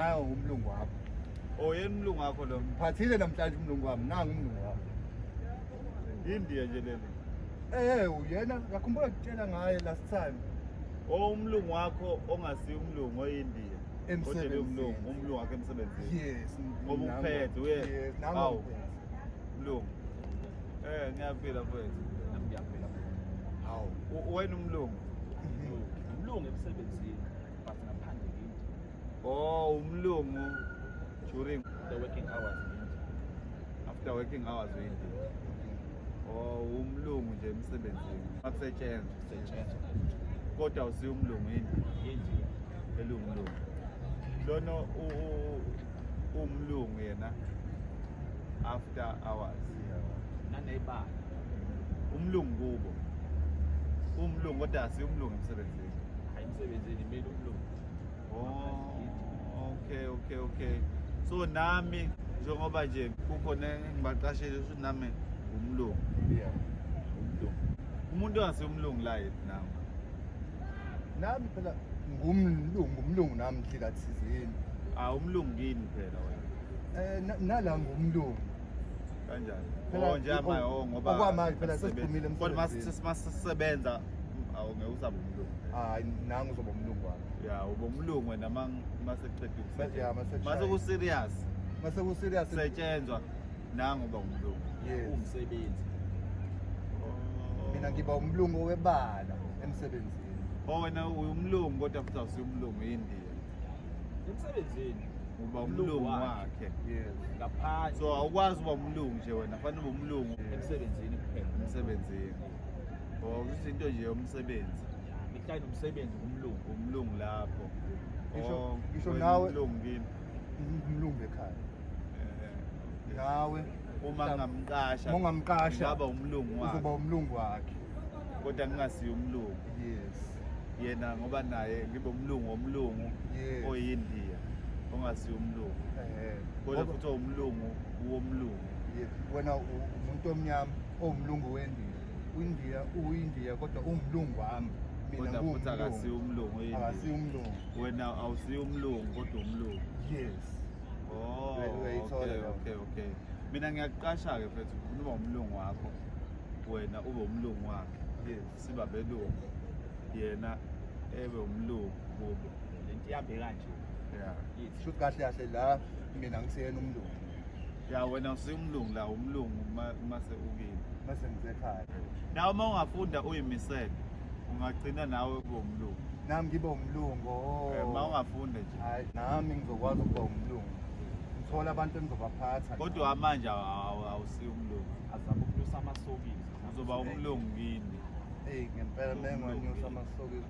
Nawo umlungu wakho. Oh, yena umlungu wakho lo. Ngiphathile namhlanje umlungu wami, nangu umlungu wami. India nje leli. Eh, uyena ngakhumbula ngikutshela ngaye last time. Oh, umlungu wakho ongasiyo umlungu oyiNdiya. Kodwa Emsebenzini. umlungu, umlungu wakhe emsebenzini. Yes. Ngoba nangu. uphethe, uye. Yes, nangu Awu. uphethe. Mlungu. Eh, ngiyaphila mfowethu. Nami ngiyaphila. Hawu. Wena umlungu. Umlungu emsebenzini but ngaphandle ngeNdiya. Oh, umlungu during The working hours ngeNdiya. After working hours uyiNdiya. Oh, umlungu nje emsebenzini. Akusetshenzwa. Kusetshenzwa. Kodwa awusiyo umlungu iNdiya. India. Elungulungu. Lona umlungu yena after hours. Nanebala. Umlungu kubo. Umlungu kodwa asiyo umlungu emsebenzini. Hayi, emsebenzini kumele umlungu. Oh, okay. So nami njengoba nje kukhona engibaqashile ukuthi nami umlungu. Yeah. Umlungu. Umuntu ongasiyo umlungu la yethu nami. Nami phela ngumlungu, umlungu nami ndlela thizeni. Ah, umlungu kini phela wena. Eh, nala ngumlungu. Kanjani? Phela Oh, nje ama oh ngoba okwamanje phela asisebenzi. sesiphumile Kodwa emsebenzini. masisebenza awungeke uzabe umlungu. Hayi, nangu uzoba umlungu wami. Ya, uba umlungu wena mase kuqeda Yeah, ukusebenza. mase Mase ku serious. Mase ku serious. Setshenzwa nangu uba umlungu. Yes. Umsebenzi. Oh. Mina ngiba umlungu webala emsebenzini. Oh, wena uyumlungu kodwa futhi awusiyo umlungu iNdiya. Emsebenzini. Uba umlungu wakhe. Yes. Ngaphandle. So awukwazi uba umlungu nje wena, fanele ube umlungu Emsebenzini kuphela. emsebenzini. Oh, kusho into nje yomsebenzi. Ngihlale nomsebenzi kumlungu. Umlungu lapho. Oh, Ngisho wena umlungu kini. Umlungu ekhaya. Eh, Nawe uma ngingamqasha. Uma ungamqasha, ngaba umlungu wakhe. Uzoba umlungu wakhe. Kodwa ngingasiyo umlungu. Yes. Yena ngoba naye ngibe umlungu womlungu oyindiya ongasiyo umlungu. Eh. Kodwa futhi owumlungu womlungu. Yes. Wena umuntu omnyama owumlungu weNdiya. UIndiya uIndiya kodwa uwumlungu wami. Mina Kodwa futhi ngiwumlungu. akasiyo umlungu oyiNdiya. Akasiyo umlungu. Wena awusiyo umlungu kodwa umlungu. Yes. Oh, Uyayithola okay, leyo. okay. Mina ngiyakuqasha-ke mfethu, ufuna uba umlungu wakho. Wena ube umlungu wakhe. Yes. Siba belungu. Yena ebe umlungu kubo. Lento ihambe kanje. Yeah. Yithi. Shuthi kahle kahle la mina ngisiyena umlungu. Ya, wena usiyo umlungu la, umlungu mase ukini. Mase ngisekhaya. Nawe uma ungafunda uyimisele, ungagcina nawe ube umlungu. Nami ngibe umlungu. Oh. Eh, uma ungafunda nje. Hayi, nami ngizokwazi ukuba umlungu. Ngithola abantu engizobaphatha. Kodwa manje awusiyo umlungu. Azama ukunyusa amasokisi. Uzoba umlungu kini. Hey, ngempela mengwanyusa amasokisi.